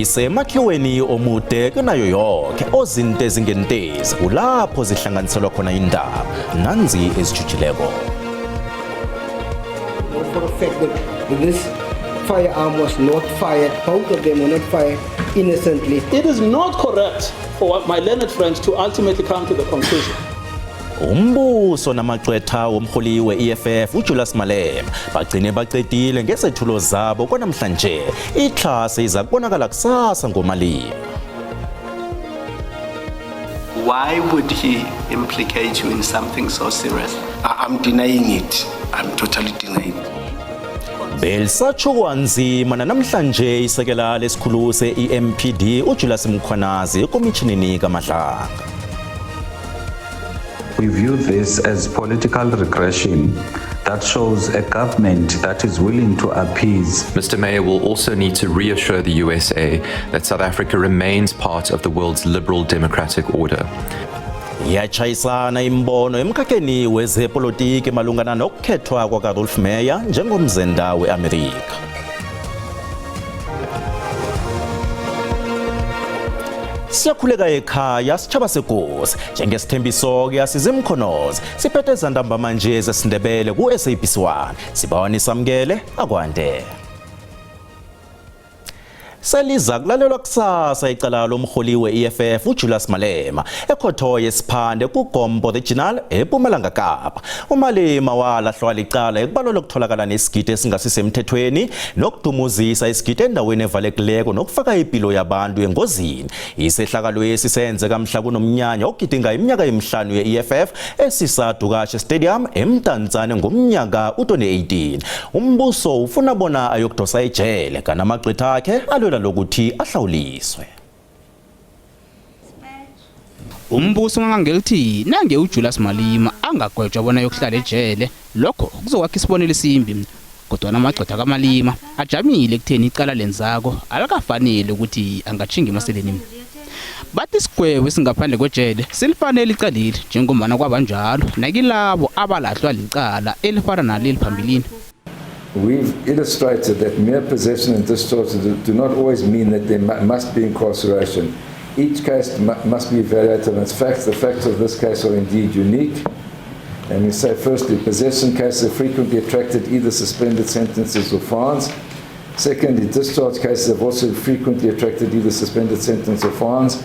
Sisemakhiweni omude kunayo yoke ozinto ezingentezi kulapho zihlanganiselwa khona indaba nanzi ezijujileko. For a fact that this firearm was not fired, both of them were not fired innocently. It is not correct for my learned friends to ultimately come to the conclusion. Umbuso namagqwetha womrholi we-EFF uJulius Malema bagcine baqedile ngezethulo zabo kwanamhlanje. Itlhase iza kubonakala kusasa ngoMalima. Why would he implicate you in something so serious? I'm denying it. I'm totally denying it. Belisatshukwa nzima namhlanje isekela lesikhulu se-EMPD uJulius Mkhwanazi ekomitjhinini kaMadlanga. We view this as political regression that shows a government that is willing to appease. Mr. Mayor will also need to reassure the USA that South Africa remains part of the world's liberal democratic order. Iyatshayisana imbono emkhakheni wezepolitiki malungana nokukhethwa kwakaRolf Meyer njengomzenda we-Amerika. Siyakhuleka ekhaya sitshaba sekosi njengesithembiso-ke asizimkhonoze siphethe ezantambama nje zesiNdebele ku-SABC 1 sibawa nisamukele akwande. Seliza kulalelwa kusasa icala lomrholi we-EFF uJulius Malema ekhotho yesiphande kuGompo Regional eMpumalanga Kapa. UMalema walahlwa licala ekubalwa lokutholakala nesigidi esingasisemthethweni nokudumuzisa isigidi endaweni evalekileko nokufaka impilo yabantu engozini. Isehlakalo senzeka mhla kunomnyanya ogidinga iminyaka emihlanu ye-EFF esisadukashe Stadium eMdantsane ngomnyaka u-2018. Umbuso ufuna bona ayokudosa ejele kanti amagqwetha akhe alwela lokuthi ahlawuliswe. Umbuso ungangelithi nange uJulius Malema angagwetshwa bona yokuhlala ejele, lokho kuzokwakha isibonelo esimbi. Kodwa amagqwetha kaMalema ajamile ekutheni icala lenzako alikafanele ukuthi angatjhinga emaseleni. Bathi isigwebo esingaphandle kwejele silifanele icaleli njengombana kwabanjalo nakilabo abalahlwa licala elifana naleli phambilini. We've illustrated that mere possession and discharge do not always mean that there must be incarceration. Each case must be evaluated on its facts. The facts of this case are indeed unique. And we say, firstly, possession cases have frequently attracted either suspended sentences or fines. Secondly, discharge cases have also frequently attracted either suspended sentence or fines.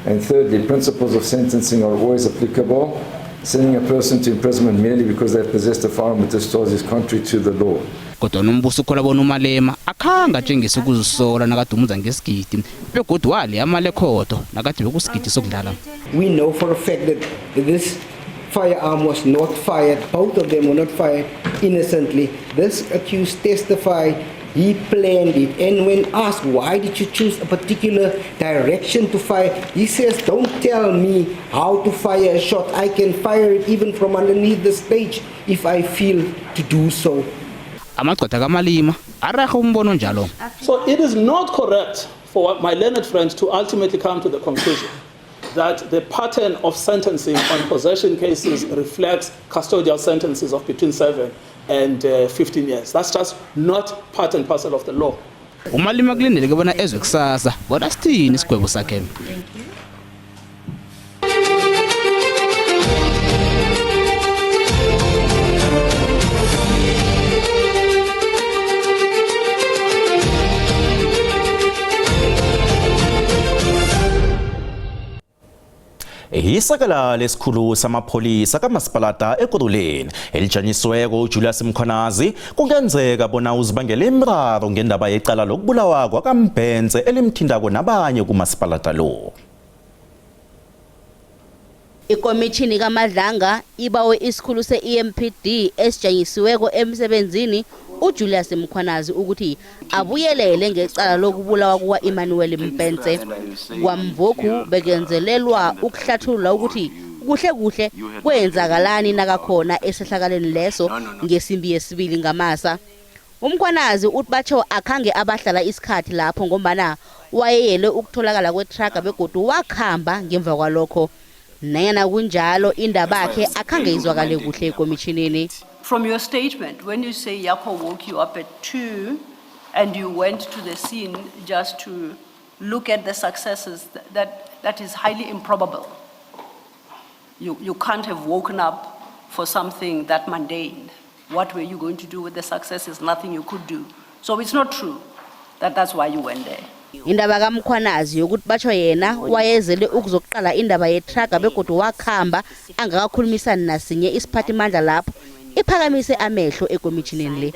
And thirdly, principles of sentencing are always applicable. Sending a person to imprisonment merely because they possessed a firearm with discharge is contrary to the law. Kodwa nombuso ukhola bona uMalema akhange atshengise ukuzisola nakadumuza ngesigidi begodu wale amalekhotho nakathi bekusigidi sokudlala. We know for a fact that this firearm was not fired, both of them were not fired innocently. This accused testified he planned it, and when asked why did you choose a particular direction to fire, he says, don't tell me how to fire a shot. I can fire it even from underneath the stage if I feel to do so. Amagqwetha kaMalema araha umbono njalo. So it is not correct for my learned friends to ultimately come to the conclusion that the pattern of sentencing on possession cases reflects custodial sentences of between 7 and 15 years. That's just not part and parcel of the law. UMalema kulindeleke bona ezwe kusasa bona sithini isigwebo sakhe. Isekela lesikhulu samapholisa kamasipalata Ekurhuleni elijanyisiweko uJulius Mkhwanazi kungenzeka bona uzibangele imraro ngendaba yecala lokubulawa kwakaMbhense elimthindako nabanye kumasipalata lo. Ikomitjhini kaMadlanga ibawe isikhulu se-EMPD esijanyisiweko emsebenzini uJulius Mkhwanazi ukuthi abuyelele ngecala lokubulawa kuka-Emmanuel Mpense. Kwamvokhu bekenzelelwa ukuhlathulula ukuthi kuhle kuhle kwenzakalani nakakhona esehlakalweni leso ngesimbi yesibili ngamasa. UMkhwanazi uthi batsho akhange abahlala isikhathi lapho ngombana wayeyele ukutholakala kwetraga begodu wakhamba ngemva kwalokho. Nanyana kunjalo indaba yakhe akhange izwakale kuhle ekomitjhinini. From your statement, when you say Yako woke you up at 2 and you went to the scene just to look at the successes, that is highly improbable. You can't have woken up for something that mundane. What were you going to do with the successes? Nothing you could do. So it's not true that that's why you went there. Indaba kaMkhwanazi yokuthi batsho yena wayezele ukuzokuqala indaba yetraga begodu wakhamba angakakhulumisani nasinye isiphathimandla lapho iphakamise amehlo ekomitjhinini le,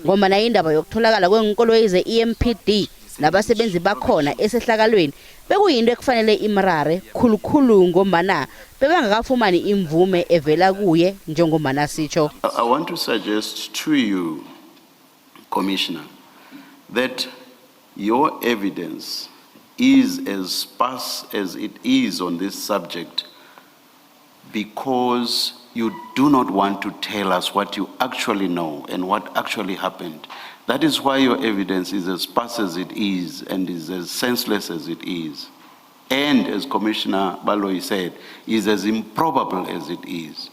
ngombana indaba yokutholakala kweenkoloyi ze-EMPD nabasebenzi bakhona esehlakalweni bekuyinto ekufanele imrare khulukhulu, ngombana bebangakafumani imvume evela kuye njengombana sitsho. I want to suggest to you, Commissioner, that your evidence is as sparse as it is on this subject because you do not want to tell us what you actually know and what actually happened. That is why your evidence is as sparse as it is and is as senseless as it is. And as Commissioner Baloyi said, is as improbable as it is.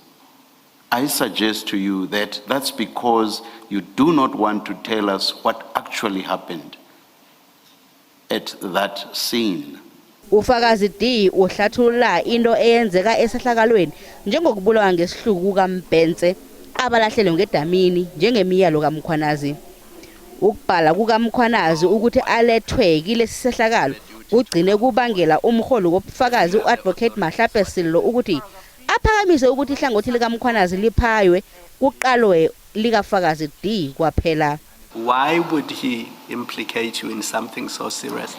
I suggest to you that that's because you do not want to tell us what actually happened at that scene. Ufakazi D uhlathulula into eyenzeka esehlakalweni njengokubulawa ngesihluku kukaMbhense abalahlelwe ngedamini njengemiyalo kaMkhwanazi. Ukubhala kukaMkhwanazi ukuthi alethwe kilesi sehlakalo kugcine kubangela umholi wobufakazi u-Advocate Mahlape Sello ukuthi aphakamise ukuthi ihlangothi likaMkhwanazi liphaywe kuqalwe likafakazi D kwaphela. Why would he implicate you in something so serious?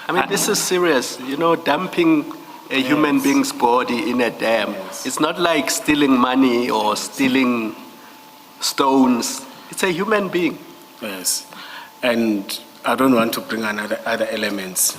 I mean, this is serious. Dumping a human being's body in a dam. It's not like stealing money or stealing stones. It's a human being. Yes. And I don't want to bring another other elements.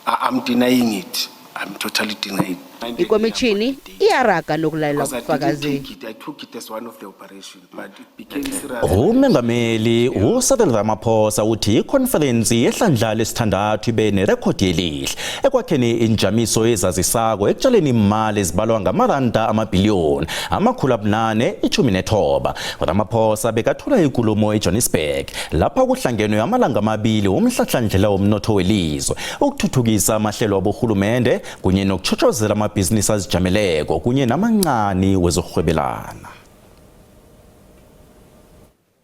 I'm denying it. I'm totally denying it. Ikomitjhini iyaraga nokulalela Because I didn't ubufakazi. take it. I took it as one of the operations, but it became serious. Umengameli uCyril Ramaphosa uthi ikhonferensi yehlandla lesithandathu ibe nerekhodi elihle ekwakheni injamiso ezazisako ekutshaleni imali ezibalwa ngamaranda amabhiliyoni 819. Ramaphosa bekathula ikulumo eJohannesburg lapha kuhlangenwe amalanga amabili womhlahlandlela womnotho welizwe, ukuthuthukisa amahlelo waborhulumende kunye nokuchochozela amabhizinisi azijameleko kunye namancani wezokurhwebelana.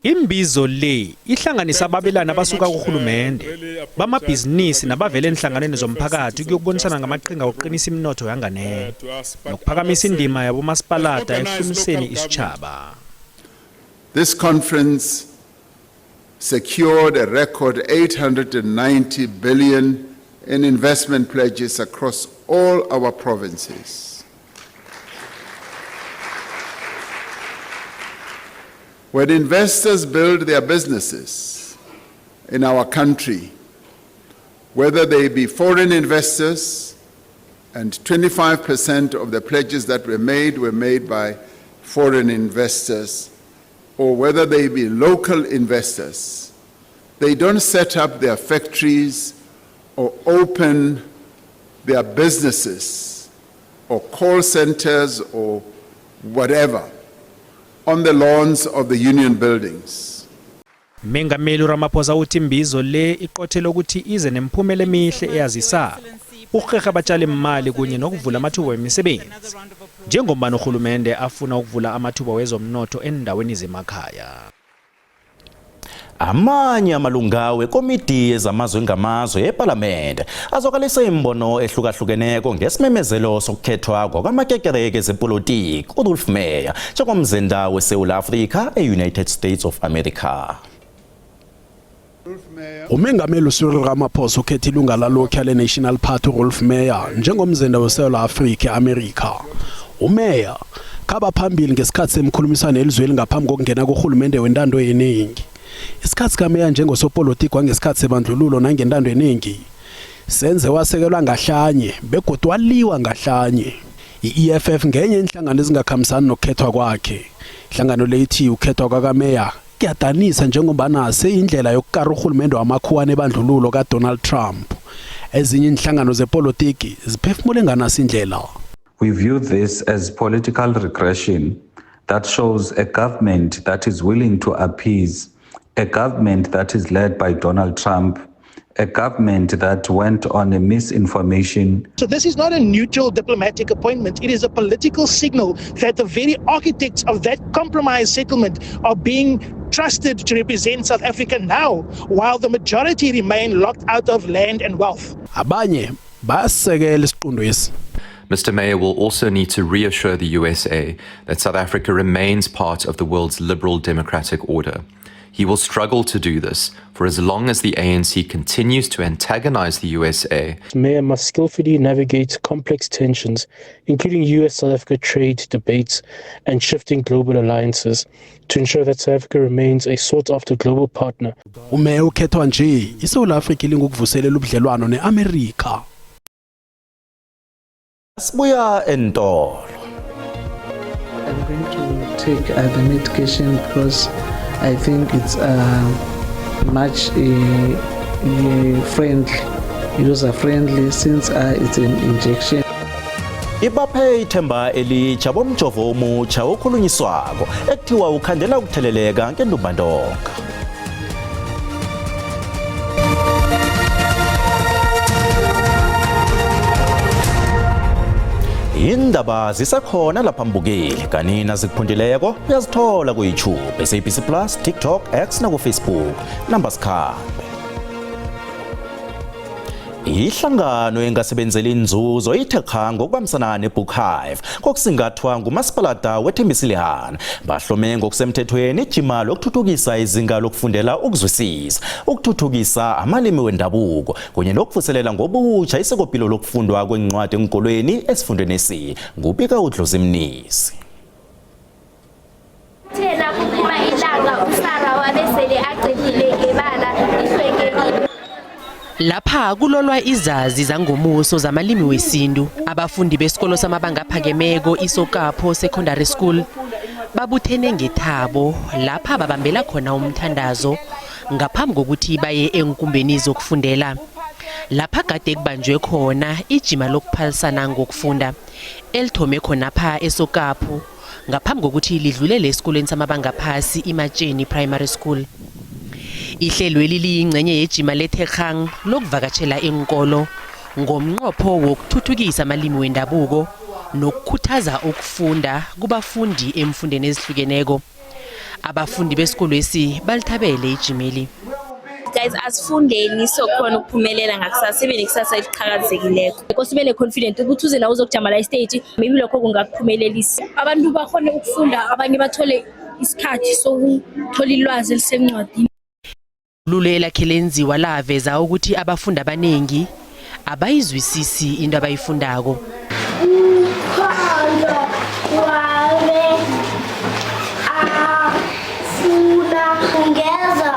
Imbizo le ihlanganisa ababelani abasuka kuhulumende, bamabhizinisi nabavela enhlanganweni zomphakathi ukuyokubonisana ngamaqhinga okuqinisa iminotho yanganeno nokuphakamisa indima yabomasipalata ekuhlumiseni isitjhaba. This conference secured a record 890 billion in investment pledges across all our provinces. When investors build their businesses in our country, whether they be foreign investors, and 25% of the pledges that were made were made by foreign investors, or whether they be local investors, they don't set up their factories or open their businesses or call centers or whatever on the lawns of the union buildings. Mengameli Ramaphosa uthi imbizo le iqothele ukuthi ize nemiphumela emihle eyazisako, ukuheha abatshali imali kunye nokuvula amathuba wemisebenzi, njengoba urhulumende afuna ukuvula amathuba wezomnotho endaweni zemakhaya. Amanye amalunga wekomiti yezamazwe ngamazwe ePalamende azwakalisa imbono ehlukahlukeneko ngesimemezelo sokukhethwa kwakamakekereke zepolitiki uRoelf Meyer njengomzenda weSouth Africa e-United States of America. Umengameli uCyril Ramaphosa ukhethe ilunga lalokhu le-National Party uRoelf Meyer njengomzenda weSouth Africa e-America. UMeyer khaba phambili ngesikhathi semkhulumiswano elizweni ngaphambi kokungena kurhulumende wentando yeningi. Isikhathi sikaMeyer njengosopolitiki wangesikhathi sebandlululo nangentando yeningi senze wasekelwa ngahlanye begodu waliwa ngahlanye. I-EFF ngenye inhlangano ezingakhambisani nokukhethwa kwakhe. Inhlangano le ithi ukhethwa kwakaMeyer kuyadanisa njengombana seyindlela yokukara urhulumende wamakhuwane ebandlululo kaDonald Trump. Ezinye inhlangano zepolitiki ziphefumule nganasi indlela. We view this as political regression that shows a government that is willing to appease a government that is led by Donald Trump A government that went on a misinformation. So this is not a neutral diplomatic appointment. It is a political signal that the very architects of that compromise settlement are being trusted to represent South Africa now, while the majority remain locked out of land and wealth. Abanye bayasekela isiqundwesi. Mr. Mayor will also need to reassure the USA that South Africa remains part of the world's liberal democratic order. He will struggle to do this for as long as the ANC continues to antagonize the USA. Mayor must skillfully navigate complex tensions, including US South Africa trade debates and shifting global alliances, to ensure that South Africa remains a sought after global partner. UMeyer ukhethwa nje iSouth Africa ilinga ukuvuselela ubudlelwano neAmerika. Sibuya entolo. I'm going to take the medication because I think it's much friendly, user friendly, since it's an injection. Ibaphe ithemba elitsha bomjovo omutsha okhulunyiswako ekuthiwa ukhandela ukutheleleka ngentumbantonga. Indaba zisakhona lapha mbukeli, kanina zikuphundileko uyazithola ku-YouTube, SABC Plus, TikTok, X naku-Facebook. Namba sikhambe. Ihlangano engasebenzeli inzuzo iThekha ngokubambisana neBook Hive kokusingathwa ngumasipalata weThembisilihana bahlome ngokusemthethweni ijima lokuthuthukisa izinga lokufundela ukuzwisisa, ukuthuthukisa amalimi wendabuko kunye nokuvuselela ngobutsha isikopilo lokufundwa kwencwadi enkolweni esifundweni esi. Ngubika uDlozi Mnisi. Thena kuphuma ilanga uSara wabesele aqedile ngebala ihlwengekile. Lapha kulolwa izazi zangomuso zamalimi wesintu. Abafundi besikolo samabanga aphakemeko iSokapho Secondary School babuthene ngethabo lapha babambela khona umthandazo ngaphambi kokuthi baye enkumbeni zokufundela. Lapha kade kubanjwe khona ijima lokuphalisana ngokufunda elithome khonapha eSokapho ngaphambi kokuthi lidlulele esikolweni samabanga phasi iMatsheni Primary School. Ihlelweli liyingcenye yejima leThekgang lokuvakatshela inkolo ngomnqopho wokuthuthukisa amalimi wendabuko nokukhuthaza ukufunda kubafundi emfundeni ezihlukeneko. Abafundi besikolwesi balithabele ijimeli. Guys, asifundeni sokhona ukuphumelela ngakusasa, sibe nekusasa eliqhakazekileko. Kose ube ne-confident ukuthi uze la uzokujama la e-stage, maybe lokho kungakuphumelelisa. Abantu bakhone ukufunda, abanye bathole isikhathi sokuthola ilwazi elisencwadini. Lule elakhe lenziwa laveza ukuthi abafundi abaningi abayizwisisi into abayifundako. Umkhondo wabe afuna ungeza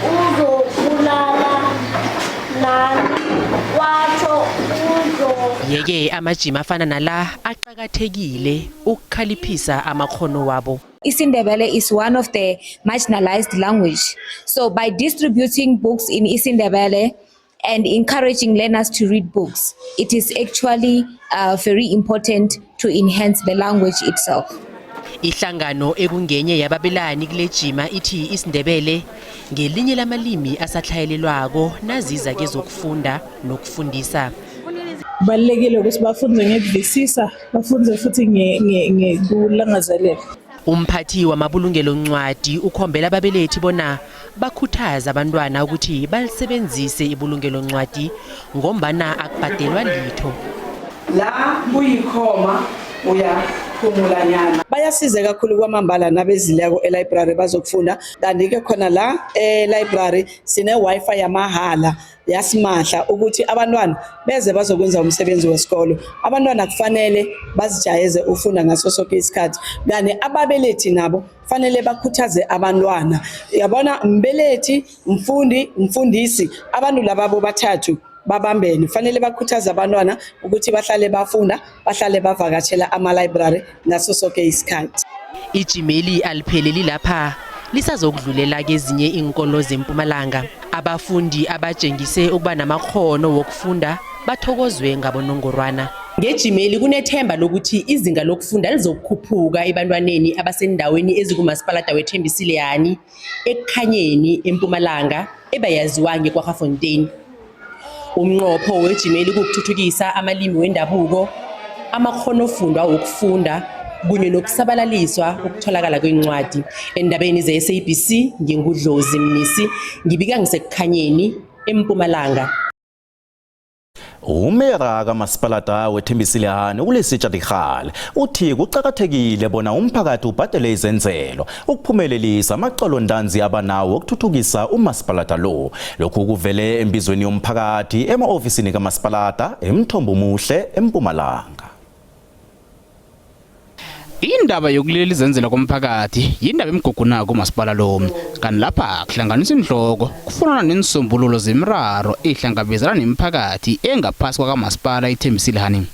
uzokulala nami, watsho uzo. Yeke amajima afana nala aqakathekile ukukhaliphisa amakhono wabo. isiNdebele is one of the marginalized language. So by distributing books in isiNdebele and encouraging learners to read books, it is actually very important to enhance the language itself. Ihlangano ekungenye yababelani kulejima ithi isiNdebele ngelinye lamalimi asatlhayelelwako naziza kezokufunda nokufundisa. Kubalulekile ukuthi bafunde ngekuvisisa, bafunde futhi ngekulangazelela. Umphathi wamabulungelo ncwadi ukhombela ababelethi bona bakhuthaze abantwana ukuthi balisebenzise ibulungelo ncwadi ngombana akubhadelwa litho. La kuyikhoma uyaphumulanyana. Bayasiza kakhulu kwamambala nabezileko e-library bazokufunda. Kanti-ke khona la e-library sine-Wi-Fi yamahala yasimahla ukuthi abantwana beze bazokwenza umsebenzi wesikolo. Abantwana kufanele bazijayeze ufunda ngaso sonke isikhathi, kanti ababelethi nabo fanele bakhuthaze abantwana. Yabona, mbelethi, mfundi, mfundisi, abantu laba bobathathu babambene, fanele bakhuthaze abantwana ukuthi bahlale bafunda, bahlale bavakatshela ama-library ngaso sonke isikhathi. Ijimeli alipheleli lapha, lisazokudlulela kezinye iinkolo zempumalanga. Abafundi abatshengise ukuba namakhono wokufunda bathokozwe ngabonongorwana. Ngejimeli kunethemba lokuthi izinga lokufunda lizokukhuphuka ebantwaneni abasendaweni ezikumasipalata weThembisile Hani, Ekukhanyeni empumalanga. ebeyaziwa ngeKwaggafontein. Umnqopho wejimeli kukuthuthukisa amalimi wendabuko, amakghonofundwa wokufunda kunye nokusabalaliswa ukutholakala kwencwadi. Endabeni ze-SABC nginguDlozi Mnisi, ngibika ngisekukhanyeni eMpumalanga. Umeyara kamasipalata weThembisile Hani uLesitja Dikgale uthi kuqakathekile bona umphakathi ubhadele izenzelo ukuphumelelisa amaqalontanzi abanawo ukuthuthukisa umasipalata lo. Lokhu kuvele embizweni yomphakathi ema-ofisini kamasipalata eMthombo Muhle eMpumalanga. Indaba yokulilela izenzela komphakathi yindaba emgugunako umasipala lo. Kanti lapha kuhlanganisa inhloko kufunana neensombululo zemiraro ehlangabezana nemiphakathi engaphasi kwakamasipala iThembisile Hani.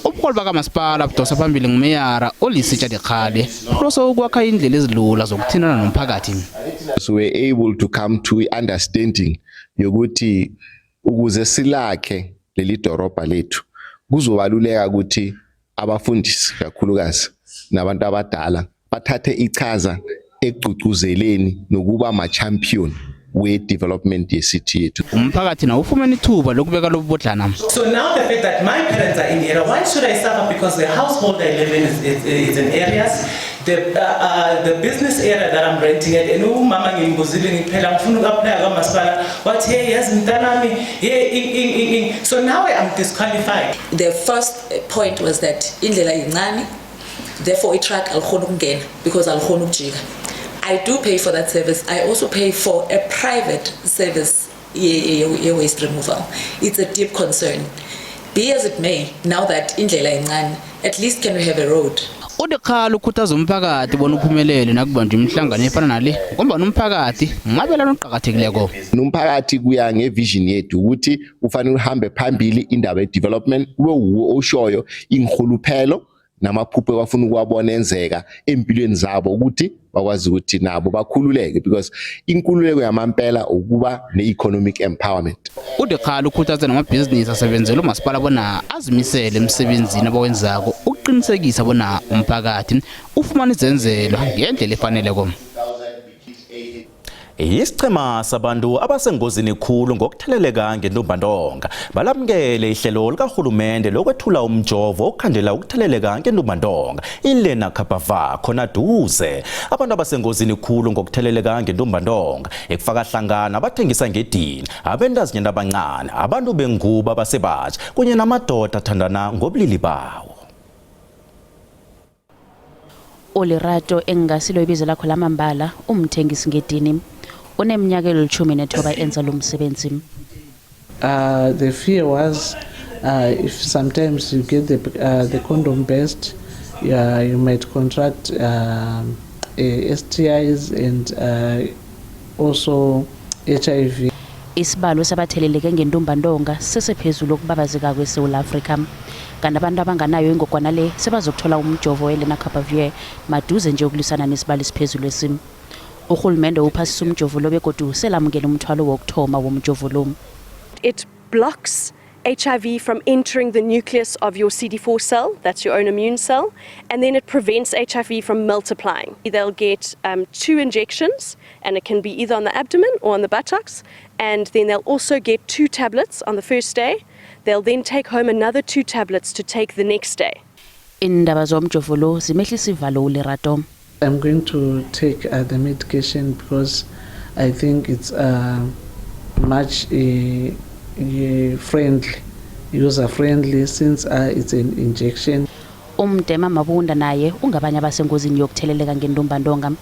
Ubuholi bakamasipala budosa phambili ngumeyara uLisitsha Dikgale uhlose ukwakha indlela ezilula zokuthintana nomphakathi. So we're able to come to understanding yokuthi ukuze silakhe leli dorobha lethu kuzobaluleka ukuthi abafundisi kakhulukazi nabantu abadala bathathe ichaza ekugcugcuzeleni nokuba ma-champion we-development yecity yethu. Umphakathi nawo ufumene ithuba lokubeka lobu bodlana. So now the fact that my parents are in the area, why should I suffer? Because the household I live in is in areas, the business area that I'm renting at, and umama ngimbuzile ngiphela ngifuna uku-apply kwamasipala, wathi hey yazi mntanami, hey ing ing ing ing. So now I'm disqualified. The first point was that indlela incane, therefore i-truck alikhona ukungena because alikhona ukujika. I do pay for that service. I also pay for a private service ye-waste removal. It's a deep concern. Be as it may, now that indlela incane, at least can we have a road? UDikgale ukhuthaza umphakathi bona uphumelele nakubanjwa imihlangano efana nale ngombana umphakathi ngumabelano oqakathekileko. Nomphakathi kuya ngevision yethu ukuthi ufanele uhambe phambili indaba ye-development kube wuwo oshoyo inhuluphelo namaphupho abafuna ukuwabona enzeka empilweni zabo ukuthi bakwazi ukuthi nabo bakhululeke because inkululeko yamampela ukuba ne-economic empowerment. UDikgale ukhuthaza namabhizinisi asebenzela umasipala bona azimisele emsebenzini abawenzako ukuqinisekisa bona umphakathi ufumana izenzelo ngendlela efaneleko. Isichema sabantu abasengozini khulu ngokutheleleka ngentumbantonga balamukele ihlelo likahulumende lokwethula umjovo okukhandela ukutheleleka ngentumbantonga iLenacapavir khona duze. Abantu abasengozini khulu ngokutheleleka ngentumbantonga ekufaka hlangana abathengisa ngedini, abentazinyana abancane, abantu bengubo abasebatsha kunye namadoda athandana ngobulili bawo. uLerato engingasilo ibizo lakho lamambala umthengisi ngedini uneminyaka eli-19 enza lo msebenzi. The fear was if sometimes you get the condom burst, yeah, you might contract STIs and also HIV. Isibalo sabatheleleke ngentumbantonga sesephezulu okubabazekako eSewula Afrika, kanti abantu abanganayo ingogwana le sebazokuthola umjovo weLenacapavir maduze nje ukulwisana nesibalo esiphezulu esimi. Urhulumende uphasisa umjovo lo begodu selamukela umthwalo wokuthoma womjovo lo. It blocks HIV from entering the nucleus of your CD4 cell, that's your own immune cell, and then it prevents HIV from multiplying. They'll get 2 injections, and it can be either on the abdomen or on the buttocks, and then they'll also get 2 tablets on the first day. They'll then take home another 2 tablets to take the next day. Indaba zomjovo lo zimehlisa ivalo uLerato. I'm going to take the medication because I think it's much friendly, user friendly, since it's an injection. Umdema Mabunda naye ungabanye abasengozini yokutheleleka ngentumbantonga.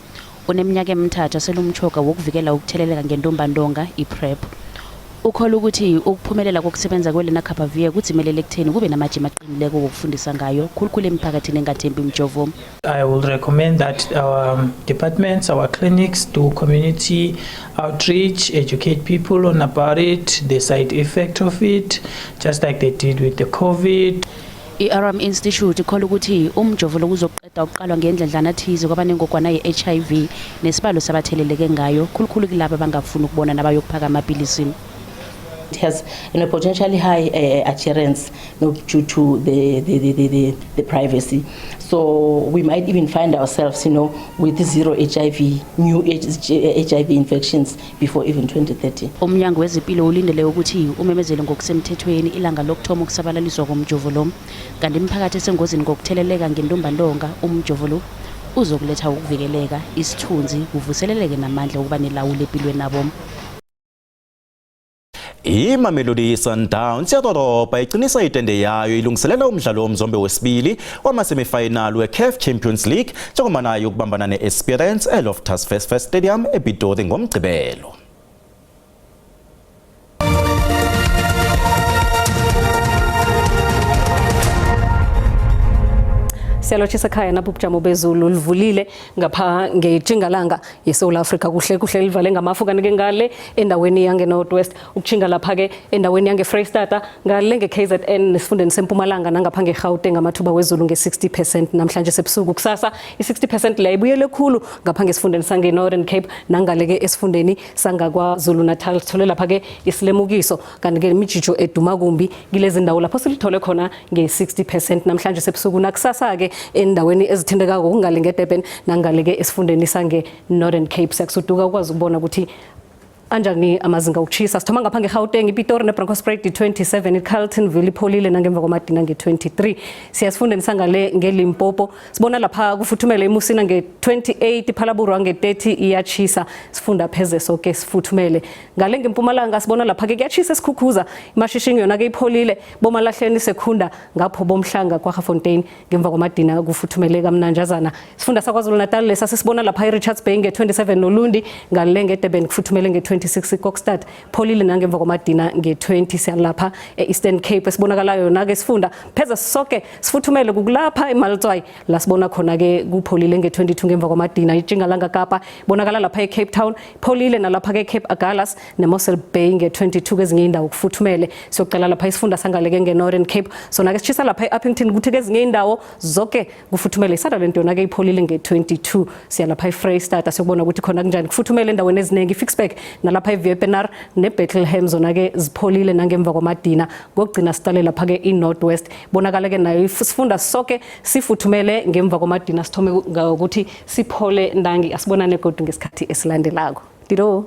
Uneminyaka emithathu aselumchoga wokuvikela ukutheleleka ngentumbantonga iPrEP. Ukholwa ukuthi ukuphumelela kokusebenza kweLenacapavir kudzimelele ekutheni kube namajima aqinileko wokufundisa ngayo khulukhulu emiphakathini engathembi imjovo. I will recommend that our departments, our clinics do community outreach, educate people on about it, the side effect of it, just like they did with the COVID. I-Aram Institute ikholwa ukuthi umjovo lo uzoqeda ukuqalwa ngendledlana thize kwabanengogwana ye-HIV nesibalo sabatheleleke ngayo khulukhulu kulabo abangafuni ukubona nabayokuphaka amapilisi. It has potentially high adherence due to the privacy. So we might even find ourselves with zero HIV, new HIV infections before even 2030. Umnyango wezempilo ulindele ukuthi umemezele ngokusemthethweni ilanga lokuthoma ukusabalaliswa komjovo lo. Kanti imiphakathi esengozini ngokutheleleka ngentumbantonga, umjovo lo uzokuletha ukuvikeleka, isithunzi, kuvuseleleke namandla okuba nelawulo empilweni nabo. IMamelodi Sundowns yadorobha iqinisa itende yayo ilungiselela umdlalo womzombe wesibili wama-semifinal we-CAF Champions League, njengoba nayo ukubambana ne-Esperance eLoftus Versfeld Stadium ePitori ngoMgqibelo. Siyalotshisa ekhaya. Napho ubujamo bezulu livulile ngapha ngetjingalanga yeSouth Africa, kuhle kuhle livale ngamafu, kanti-ke ngale endaweni yange-North West ukutjhinga lapha-ke endaweni yange-Freystata, ngale nge-KZN nesifundeni sempumalanga nangapha nge-Gauteng, amathuba wezulu nge-60% namhlanje sebusuku. Kusasa i-60% leyo ibuyele khulu ngapha ngesifundeni sange-Northern Cape nangale-ke esifundeni sangaKwaZulu Natal. Sithole lapha-ke isilemukiso, kanti-ke imijijo eduma kumbi kilezi ndawo lapho silithole khona nge-60% namhlanje sebusuku nakusasa-ke endaweni ezithintekako kungale ngeDurban nangale-ke esifundeni sange-Northern Cape. Siyakusuduka ukwazi ukubona ukuthi anjani amazinga okuchisa. Sithoma ngapha ngeGauteng, iPitori neBronkhorstspruit 27, iCarltonville ipholile nangemva kwamadina nge-23. Siyasifundeni sangale ngeLimpopo, sibona lapha kufuthumele iMusina nge-28, iPhalaborwa nge-30, iyachisa. Sifunda pheze soke sifuthumele. Ngale ngempumalanga sibona lapha-ke kuyachisa esikhukhuza, iMashishing yona-ke ipholile, boMalahleni, Sekhunda, ngapho boMhlanga, Kwaggafontein ngemva kwamadina kufuthumele kamnanjazana. Sifunda saKwaZulu Natal lesa sisibona lapha i-Richards Bay nge-27 noLundi, ngale ngeDurban kufuthumele nge-26, iKokstad pholile nangemva kwamadina nge-20. Siyalapha e-Eastern Cape, esibonakalayo yona-ke sifunda pheze soke sifuthumele, kukulapha eMaletswai la sibona khona-ke kupholile nge-22 ngemva kwamadina. Itshingalanga Kapa bonakala lapha e-Cape Town pholile, nalapha-ke Cape Agulhas neMossel Bay nge-22, kezinye indawo kufuthumele. Siyoqala lapha isifunda sangaleke nge-Northern Cape, sona-ke sitshisa lapha e-Upington, kuthi kezinye indawo zonke kufuthumele. ISutherland yona-ke ipholile nge-22. Siya lapha eFreyistata siyokubona ukuthi khona kunjani, kufuthumele endaweni eziningi. IFicksburg nalapha eWepener neBethlehem zona-ke zipholile nangemva kwamadina. Ngokugcina siqale lapha-ke i-North West, bonakala-ke nayo sifunda soke sifuthumele ngemva kwamadina, sithome ngokuthi siphole ndangi. Asibonane godu ngesikhathi esilandelako. Dido.